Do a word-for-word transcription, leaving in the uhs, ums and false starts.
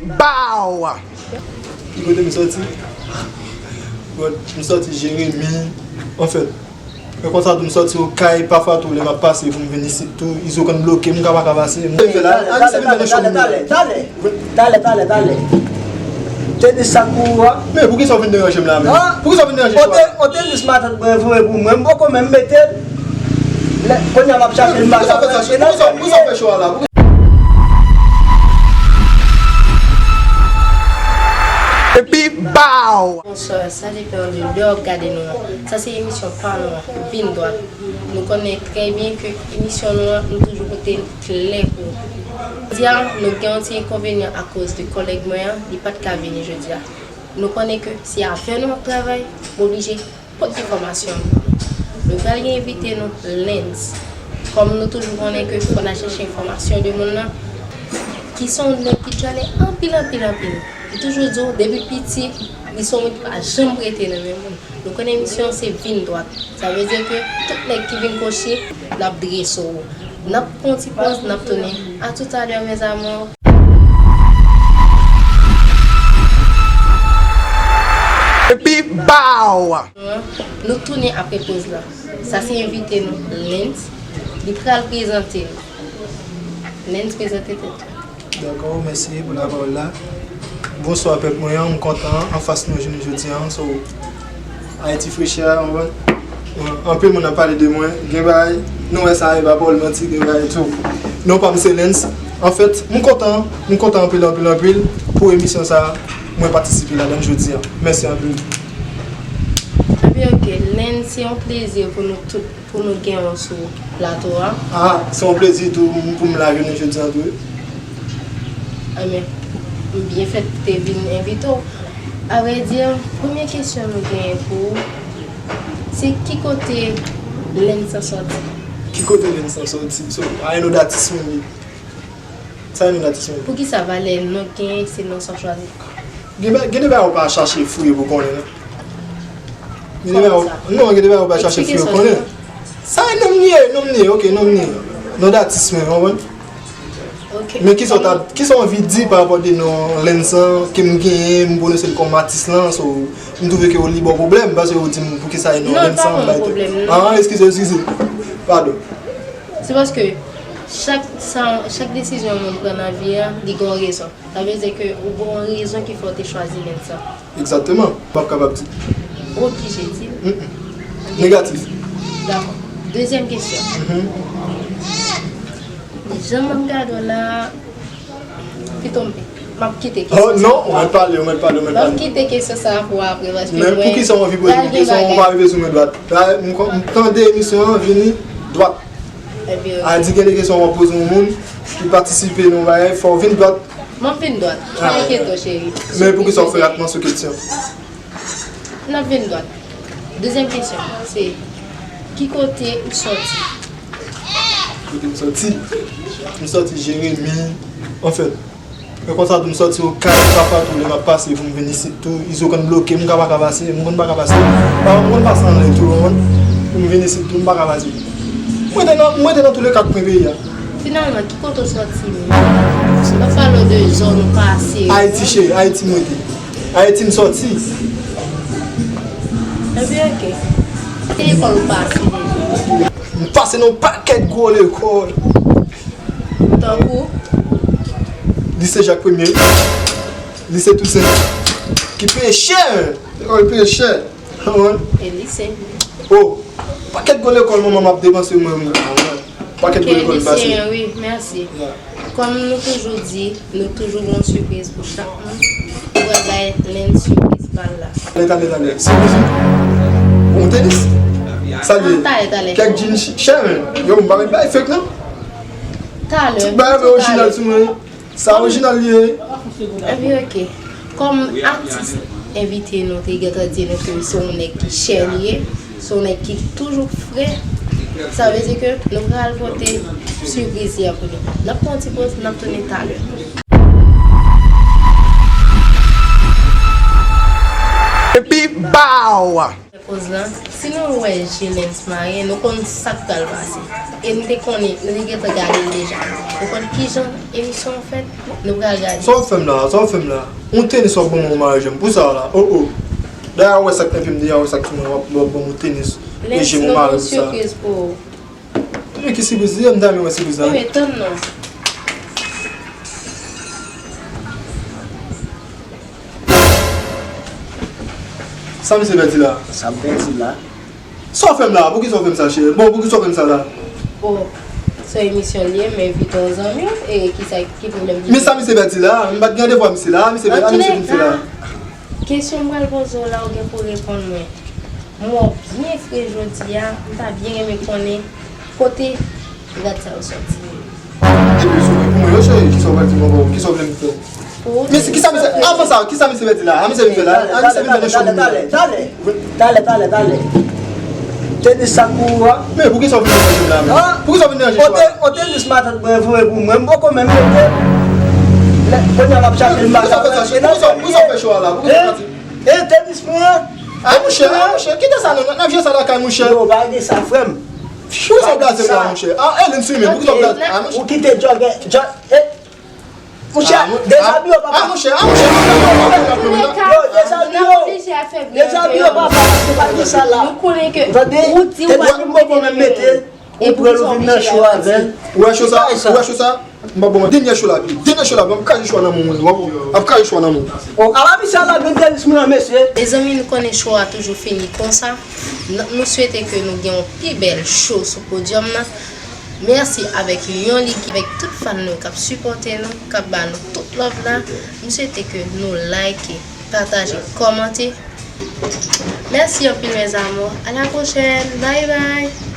Baw! Ki kote m sòti? Bon, m sòti Jeremi. Anfèt, e konsa tou m sòti Okay, pafwa tou lè m ap pase pou m vin isit tou, Izo konn bloke m, m ka pa ka pase. M te fè la, talè, talè, talè, talè, talè, talè, talè. Tenis sa kou a. Men poukisa w vin deranje m la menm? Poukisa w vin deranje m? O tenis matant mwen voye pou mwen, m poko menm mete l. Kounye a m ap chache l, m pa ka chache l. Poukisa w fè cho a la? Epi baw! Bonswa, sa depann de lè w ap gade nou an. Sa se emisyon pa nou an, Vin Dwat. Nou konnen trè byen ke emisyon nou an, nou toujou pote l klè pou ou. Jodi a, nou gen yon ti enkonvenyan akoz de kòlèg mwen an, li pa t ka vini jodi a. Nou konnen ke se avè nou w ap travay, m oblije pot enfòmasyon an pou nou. Nou pral gen envite nou, Lens. Kòm nou toujou konnen ke fò n al chèche enfòmasyon de moun nan, ki se yon nèg ki djòlè anpil, anpil, anpil. Li toujou di w, depi piti, li se yon moun ki pa janm prete nan men moun. Nou konnen emisyon an se Vin Dwat. Sa vle di ke tout nèg ki vin koche, n ap drese w. N ap pran yon ti pòz, n ap tounen. A toutalè, mes amours. Epi baw! Nou tounen apre poz la. Sa se envite nou, Lens. Li pral prezante l. Lens, prezante tèt ou. Dakò, mèsi pou lapawòl la. Bonswa pèp mwen an, m kontan anfas nou jounen jodi a. So, Ayiti frechè a, w konprann? Anpil moun ap pale de mwen, gen bagay, nou wè sa, e pa pawòl manti, gen bagay tou. Non pa m se Lens. Anfèt, m kontan, m kontan anpil, anpil, anpil pou emisyon sa a, mwen patisipe ladan l jodi a. Mèsi anpil. Ebyen, ok, Lens, se yon plezi pou nou tout pou nou gen w sou plato a. Ah, se yon plezi tou pou m la jounen jodi a tou wi. Ebyen, m byen fèt te vin envite w. Avrèdi, premye kesyon nou genyen pou ou, se ki kote Lens an sòti? Ki kote Lens an sòti? So, a yon atis mwen ye. Sa e non atis mwen. Poukisa valè non genyen se non sa w chwazi? Gen ba- gen de bagay ou pa chache fouye pou konnen non. Gen de bagay ou- non, gen de bagay ou pa chache fouye pou konnen. Sa e non m ye, non m ye, ok, non m ye. Non atis mwen, w konprann? Ok. Men kisa w ta- kisa w anvi di pa rapò de non Lens an ke m genyen, m pwononse l kòm atis lan, so m twouve ke w li ba w pwoblèm, paske w di m poukisa e non Lens an, m bay tout. Ah, eskize, eskize. Padon. Se paske chak sa, chak desizyon yon moun pran nan vi a, li gen yon rezon. Sa vle di ke ou gen yon rezon ki fè w te chwazi Lens an. Egzakteman. M p ap kapab di. Ou oblije di l. Mm-mm. Negatif. Dakò. Dezyèm kesyon. Mhm. Jan m ap gade w la, ki tonbe. M ap kite kesyon sa pou apre. Oh non, ou mèt pale, ou mèt pale, ou mèt pale. M ap kite kesyon sa pou apre, paske mwen pral gen bagay. Men poukisa w anvi poze m kesyon, ou pa rive sou mwen dwat? La, m, m tande emisyon an, vini dwat. Ebyen, ok. A di gen de kesyon w ap poze yon moun ki patisipe nan yon bagay, fò w vin dwat. M ap vin dwat. Pa enkyete w, cheri. Men poukisa w fè ratman sou kesyon? N ap vin dwat. Dezyèm kesyon, se ki kote ou sòti? Kote m sòti? M sòti Jeremi. Anfèt, e konsa tou m sòti Okay, pafwa tou lè m ap pase pou m vin isit tou, Izo konn bloke m, m ka pa ka pase, m konn pa ka pase. Pafwa m konn pase anlè tou, w konprann? Pou m vin isit tou, m pa ka pase. M rete nan, m rete nan tout le kat kwen peyi a. Finalman, ki kote w sòti menm? N ap pale w de zòn ou pase. Ayiti, cheri, Ayiti m rete. Ayiti m sòti. Ebyen, ok. Ki lekòl ou pase deja? M pase nan yon pakèt gwo lekòl. Tankou? Lise Jak Premye. Lise Tousen. Ki peye chè. Lekòl peye chè. Wi. E lise? Oh, pakèt gwo lekòl manman m ap depanse mwen, mwen. Pakèt gwo lekòl m pase. Wi, mèsi. Kòm nou toujou di, nou toujou gen yon sipriz pou chak moun. Nou pral bay Lens sipriz pa l la. Tande, tande, tande. Sipriz? Yon tenis? Sa l ye? Talè, talè. Kèk djin chè, men. Yo, m pa mèt bay fake, non. Talè. Tout bagay mwen orijinal sou mwen. Sa orijinal li ye. Ebyen, ok. Kòm atis envite nou te gentan di nou ke se yon nèg ki chè li ye, se yon nèg ki toujou fre, sa vle di ke nou pral pote sipriz li an pou li. N ap pran yon ti poz, n ap tounen talè. Epi, baw! Koz lan, si nou wè je Lens Mayen, nou konn sa k pral pase. E nou te konnen, nou te gentan gade l deja. Nou konn kijan emisyon an fèt, nou pral gade. Sa w ap fè m la? Sa w ap fè m la? Yon tenis w ap ban mwen yon mare je m pou sa la? Oh, oh. Dayè, w wè sa k nan pye m deja, w wè sa k sou mwen, w ap, w ap ban mwen yon tenis e je m yon mare pou sa. Lens, nou gen yon sipriz pou ou. Men ki sipriz li ye? M ta renmen wè sipriz la wi. Men tann non. Sa misye pèdi la? Sa m pèdi la? Sa w fè m la? Poukisa w fè m sa, cheri? Bon, poukisa w fè m sa la? Oh, se yon emisyon li ye, m envite yon zanmi w, e kisa, ki pwoblèm ki gen? Men sa misye pèdi la? M pa t gen randevou a misye la, misye pèdi, sa misye vin fè la? Kesyon m pral poze w la, ou gen pou w reponn mwen. M wè w byen fre jodi a, m ta byen renmen konnen kote rad sa yo sòti. Epi sou mwen, pou mwen yo, cheri, kisa w pral di m ankò? Kisa w vle m fè? Pou ou. Men si, kisa misye, avan sa, kisa misye pèdi la? A, misye vin fè la? A, misye vin fè nan cho moun yo. Talè, talè, talè, talè, talè, talè. Tenis sa pou ou a? Men poukisa w vin deranje m la menm? Poukisa w vin deranje cho a? O tenis matant mwen voye pou mwen, m poko menm mete. Kounye a m ap chache l, m pa ka rantre nan. Poukisa w fè cho a la? Poukisa w fè cho a la? Poukisa w fè cho a la? E tenis mwen an? A, monchè, a, monchè, kite sa non, n ap jere sa lakay, monchè. Yo, pa gen sa, frè m. Poukisa w blaze m la, monchè? A, Ellen Swimen, poukisa w blaze? A, monchè. Ou kite jògè, jò-, e, monchè, dezabiye w, papa. A, monchè, a, monchè, dezabiye w, papa. Yo, dezabiye w. Dezabiye w, papa, se pa gen sa la. Tande, tenis mwen poko menm mete. Ou pran l, ou vin nan cho avè l. Ou wè cho sa? Ou wè cho sa? M ap ba w dènyè cho la, pi dènyè cho la, m ap kraze cho a nan men w, w ap kraze cho a nan men w. O, ala misye ala vin tenis mwen an, mesye. Mezanmi, nou konnen cho a toujou fini konsa. N-, nou swete ke nou gen yon pi bèl cho sou podyòm nan. Mèsi avèk yon lig, avèk tout fan nou k ap sipòte nou, k ap ba nou tout love la. M swete ke nou like, pataje, kòmante. Mèsi anpil, mes amours. À la prochaine. Bye bye.